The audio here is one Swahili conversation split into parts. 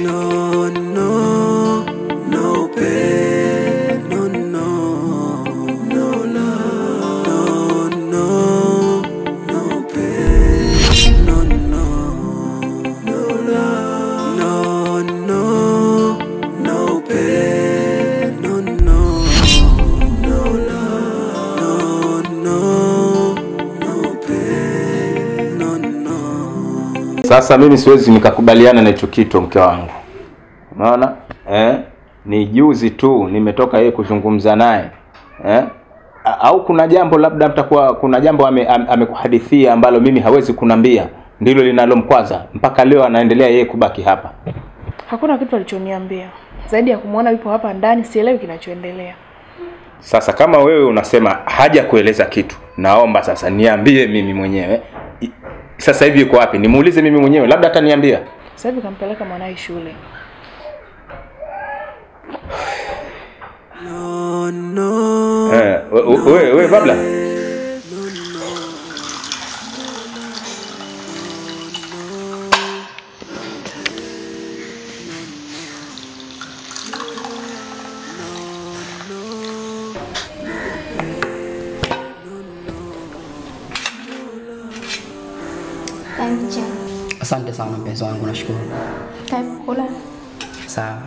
No, no, no pain, no, no, no love, no, no, no pain, no, no, no love, no, no, no pain, no, no, no love, no, no, no pain, no, no. Sasa mimi siwezi nikakubaliana na hicho kitu mke wangu. Unaona? Ni juzi tu nimetoka yeye kuzungumza naye. Au kuna jambo labda mtakuwa kuna jambo amekuhadithia ambalo mimi hawezi kunambia, ndilo linalomkwaza mpaka leo anaendelea yeye kubaki hapa. Hakuna kitu alichoniambia zaidi ya kumuona yupo hapa ndani, sielewi kinachoendelea. Sasa kama wewe unasema haja kueleza kitu, naomba sasa niambie mimi mwenyewe. Sasa hivi yuko wapi? Nimuulize mimi mwenyewe, labda ataniambia. Sasa hivi kampeleka mwanae shule. No, no. Wewe Babla. Asante sana mpenzi wangu, nashukuru. Karibu kula. Sawa.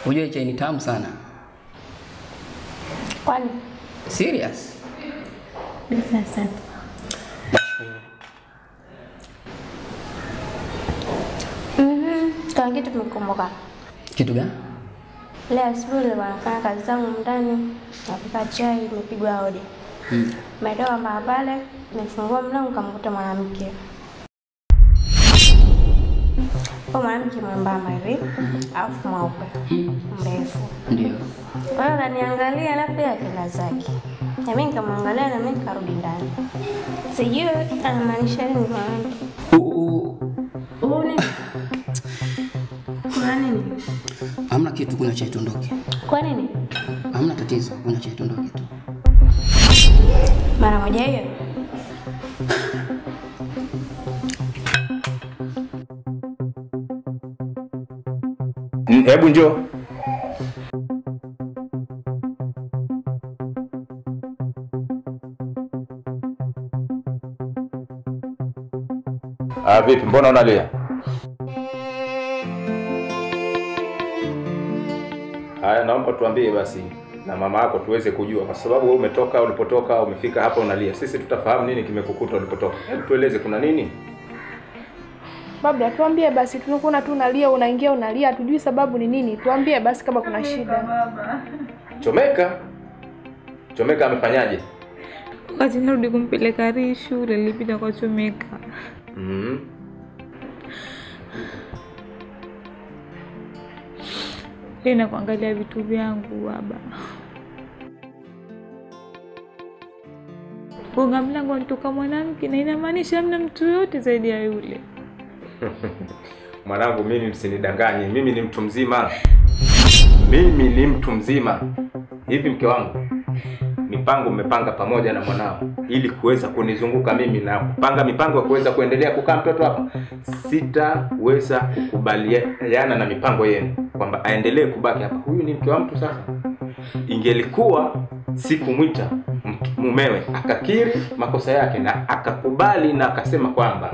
Unajua chai ni tamu sana. Kwani? Serious? Asante. Kuna kitu nimekumbuka. Kitu gani? Leo asubuhi nilikuwa nafanya kazi zangu ndani, napika chai, nimepigwa hodi. Nimetoka mpaka pale, nimefungua mlango nikamkuta mwanamke. Kwa mwanamke mwembamba hivi, alafu mweupe, mrefu. Ndio. Kwa hiyo akaniangalia alafu yeye akaenda zake. Na mimi nikamwangalia na mimi nikarudi ndani. Sijui anamaanisha nini mwanamke. Nini? Kuna nini? Hamna kitu, kunywa chai tuondoke. Kwa nini? Hamna tatizo, kunywa chai tuondoke tu. Mara moja hiyo. Hebu njoo. Vipi, mbona unalia? Haya, naomba tuambie basi na mama yako tuweze kujua, kwa sababu wewe umetoka, ulipotoka umefika hapa unalia. Sisi tutafahamu nini kimekukuta ulipotoka. Hebu tueleze kuna nini? Babla, tuambie basi, tunakuona tu unalia, unaingia unalia, hatujui sababu ni nini. Tuambie basi kama kuna shida. Baba. Chomeka? Chomeka amefanyaje? Wakati narudi kumpeleka Rii shule nilipita kwa Chomeka. Tena kuangalia vitu vyangu baba. Gonga mlango anatoka mwanamke na inamaanisha hamna mtu yote zaidi ya yule. Mwanangu, mimi msinidanganye, mimi ni mtu mzima. Mimi ni mtu mzima. Hivi mke wangu, mipango mmepanga pamoja na mwanao ili kuweza kunizunguka mimi na kupanga mipango ya kuweza kuendelea kukaa mtoto hapa. Sitaweza kukubaliana na mipango yenu kwamba aendelee kubaki hapa. Huyu ni mke wa mtu sasa. Ingelikuwa sikumwita mumewe akakiri makosa yake na akakubali na akasema kwamba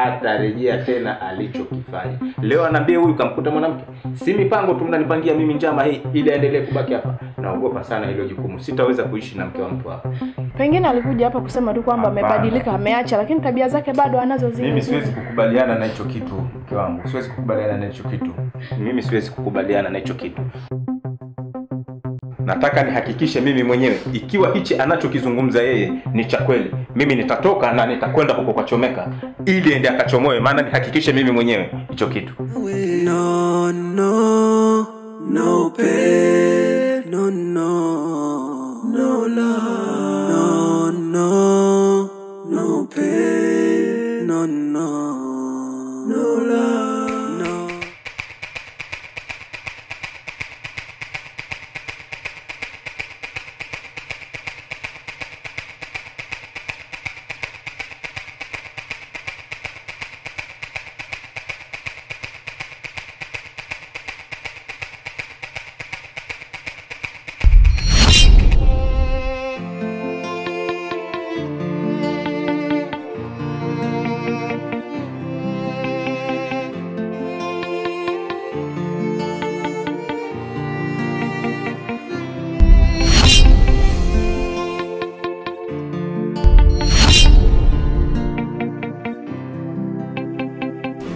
hatarejea tena alichokifanya. Leo anaambia huyu kamkuta mwanamke. Si mipango tu mnanipangia mimi njama hii ili aendelee kubaki hapa. Naogopa sana hilo jukumu. Sitaweza kuishi na mke wa mtu hapa. Pengine alikuja hapa kusema tu kwamba amebadilika, ameacha, lakini tabia zake bado anazo zile. Mimi siwezi kukubaliana na hicho kitu, mke wangu. Siwezi kukubaliana na hicho kitu. Mimi siwezi kukubaliana na hicho kitu. Nataka nihakikishe mimi mwenyewe ikiwa hichi anachokizungumza yeye ni cha kweli, mimi nitatoka na nitakwenda huko kwa Chomeka ili ende akachomoe, maana nihakikishe mimi mwenyewe hicho kitu. No no no pain, no no no love, no no no pain, no no no love, no.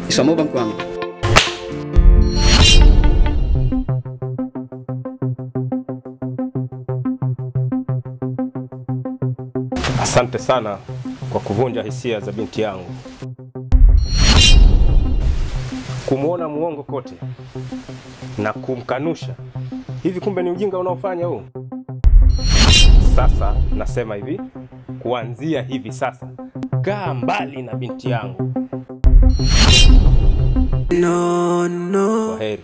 Shikamoo mke wangu. Asante sana kwa kuvunja hisia za binti yangu. Kumuona muongo kote na kumkanusha. Hivi kumbe ni ujinga unaofanya huu. Sasa nasema hivi, kuanzia hivi sasa kaa mbali na binti yangu. No no Kwaheri.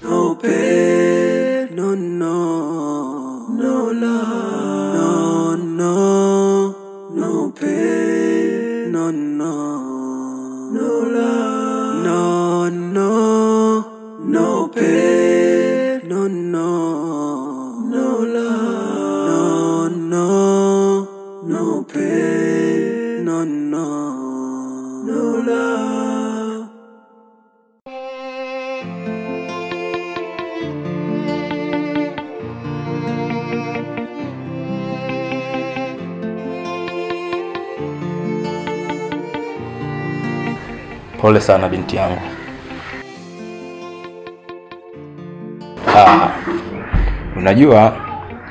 No pain, no no no love, no no no pain, no no no love, no no no pain, no no no love, no no no pain, no no no love. Pole sana binti yangu. Unajua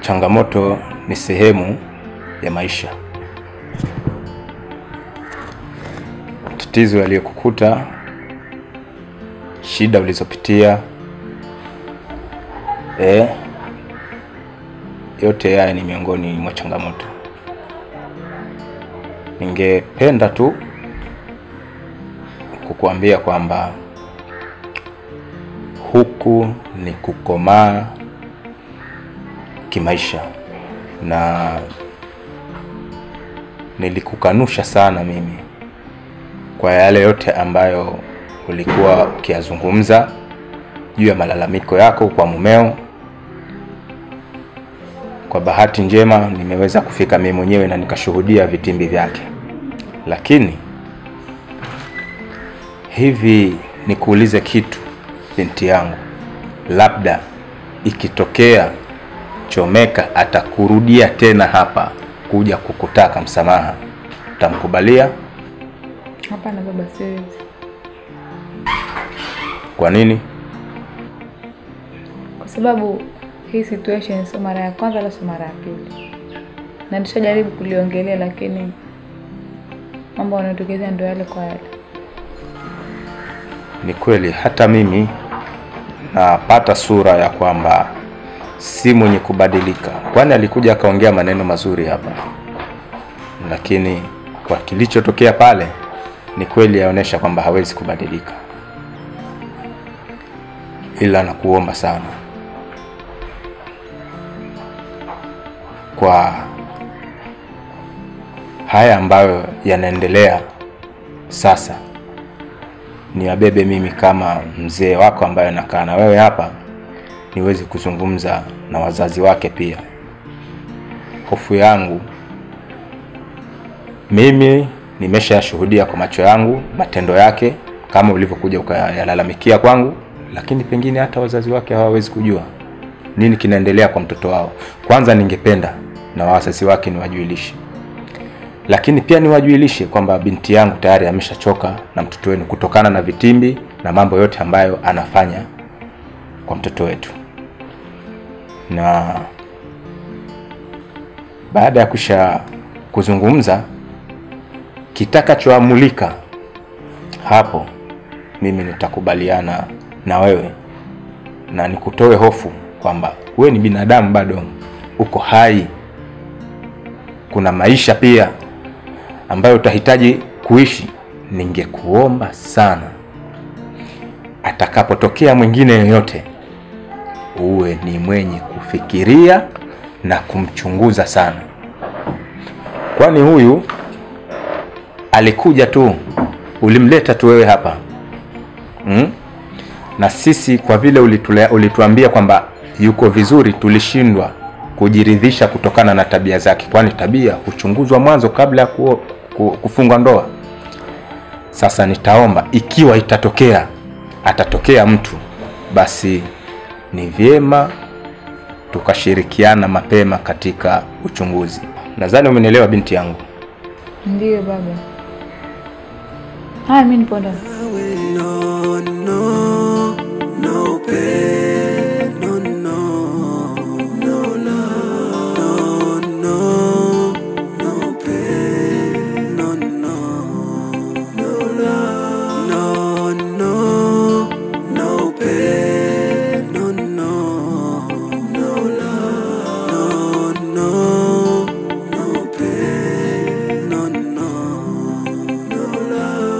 changamoto ni sehemu ya maisha. Tatizo yaliyokukuta, shida ulizopitia, yote haya ni miongoni mwa changamoto. Ningependa tu kukuambia kwamba huku ni kukomaa kimaisha, na nilikukanusha sana mimi kwa yale yote ambayo ulikuwa ukiyazungumza juu ya malalamiko yako kwa mumeo. Kwa bahati njema nimeweza kufika mimi mwenyewe na nikashuhudia vitimbi vyake. Lakini hivi nikuulize kitu binti yangu, labda ikitokea Chomeka atakurudia tena hapa kuja kukutaka msamaha, utamkubalia? Hapana baba, siwezi. Kwa nini? Kwa sababu hii situation sio mara ya kwanza wala sio mara ya pili. Na nishajaribu kuliongelea, lakini mambo yanayotokea ndio yale kwa yale. Ni kweli hata mimi napata sura ya kwamba si mwenye kubadilika. Kwani alikuja akaongea maneno mazuri hapa, lakini kwa kilichotokea pale ni kweli yaonesha kwamba hawezi kubadilika. Ila nakuomba sana kwa haya ambayo yanaendelea sasa, niwabebe mimi kama mzee wako ambaye nakaa na wewe hapa, niweze kuzungumza na wazazi wake pia. Hofu yangu mimi Nimeshashuhudia kwa macho yangu matendo yake kama ulivyokuja ukayalalamikia kwangu, lakini pengine hata wazazi wake hawawezi kujua nini kinaendelea kwa mtoto wao. Kwanza ningependa na wazazi wake niwajulishe. Lakini pia niwajulishe kwamba binti yangu tayari ameshachoka na mtoto wenu kutokana na vitimbi na mambo yote ambayo anafanya kwa mtoto wetu. Na baada ya kusha kuzungumza, kitakachoamulika hapo mimi nitakubaliana na wewe na nikutoe hofu kwamba wewe ni binadamu bado, uko hai, kuna maisha pia ambayo utahitaji kuishi. Ningekuomba sana, atakapotokea mwingine yoyote uwe ni mwenye kufikiria na kumchunguza sana. Kwani huyu alikuja tu, ulimleta tu wewe hapa. Na sisi kwa vile ulituambia kwamba yuko vizuri, tulishindwa kujiridhisha kutokana na tabia zake, kwani tabia huchunguzwa mwanzo kabla ya kufunga ndoa. Sasa nitaomba ikiwa itatokea atatokea mtu, basi ni vyema tukashirikiana mapema katika uchunguzi. Nadhani umenielewa binti yangu. Ndiyo baba. Haya, mimi nipo ndani. No, no, no pain, no, no, no love, no, no, no pain, no, no, no love, no, no, no pain, no, no, no love, no, no, no pain, no, no, no love.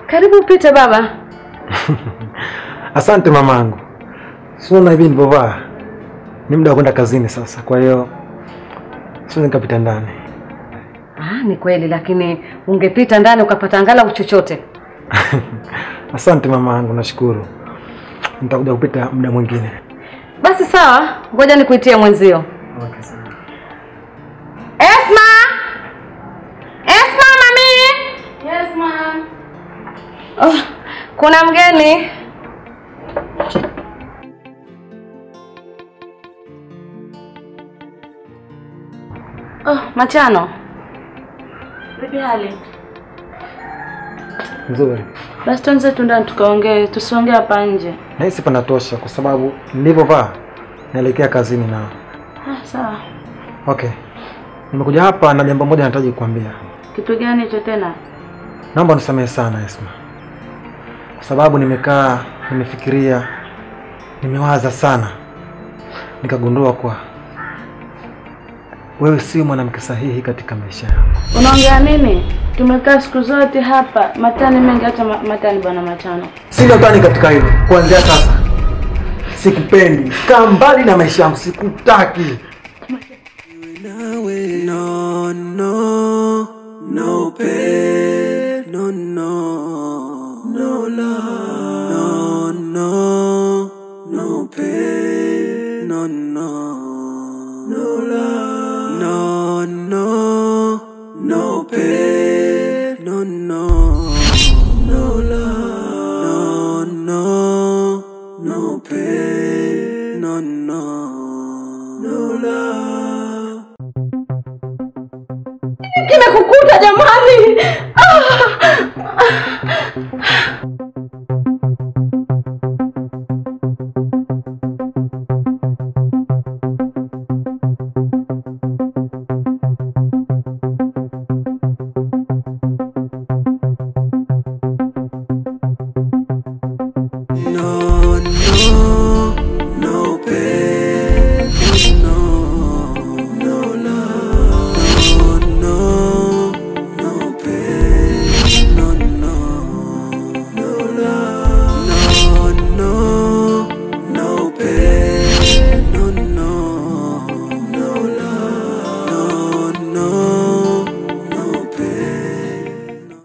Karibu upite baba. Asante mamangu. Sio hivi nilipovaa. Ni muda wa kwenda kazini sasa. Kwa hiyo sio nikapita ndani. Ah, ni kweli, lakini ungepita ndani ukapata angalau chochote. Asante mamangu, nashukuru. Nitakuja kupita muda mwingine. Basi sawa, ngoja nikuitie mwenzio. Okay, sawa. Esma! Esma mami! Yes ma'am. Oh, kuna mgeni. Oh, Machano. Vipi hali? Nzuri. Basi tuanze tu ndani tukaongee, tusiongee hapa nje. Nahisi panatosha kwa sababu nilipovaa naelekea kazini nao. Ah, sawa. Okay. Nimekuja hapa na jambo moja nahitaji kukuambia. Kitu gani hicho tena? Naomba unisamehe sana Esma. Kwa sababu nimekaa, nimefikiria, nimewaza sana. Nikagundua kwa wewe sio mwanamke sahihi katika maisha yangu. Unaongea nini? Tumekaa siku zote hapa, matani mengi, hata matani bwana Machano. Sina utani katika hilo. Kuanzia sasa sikupendi. Kaa mbali na maisha yangu, sikutaki. No, no, no pain.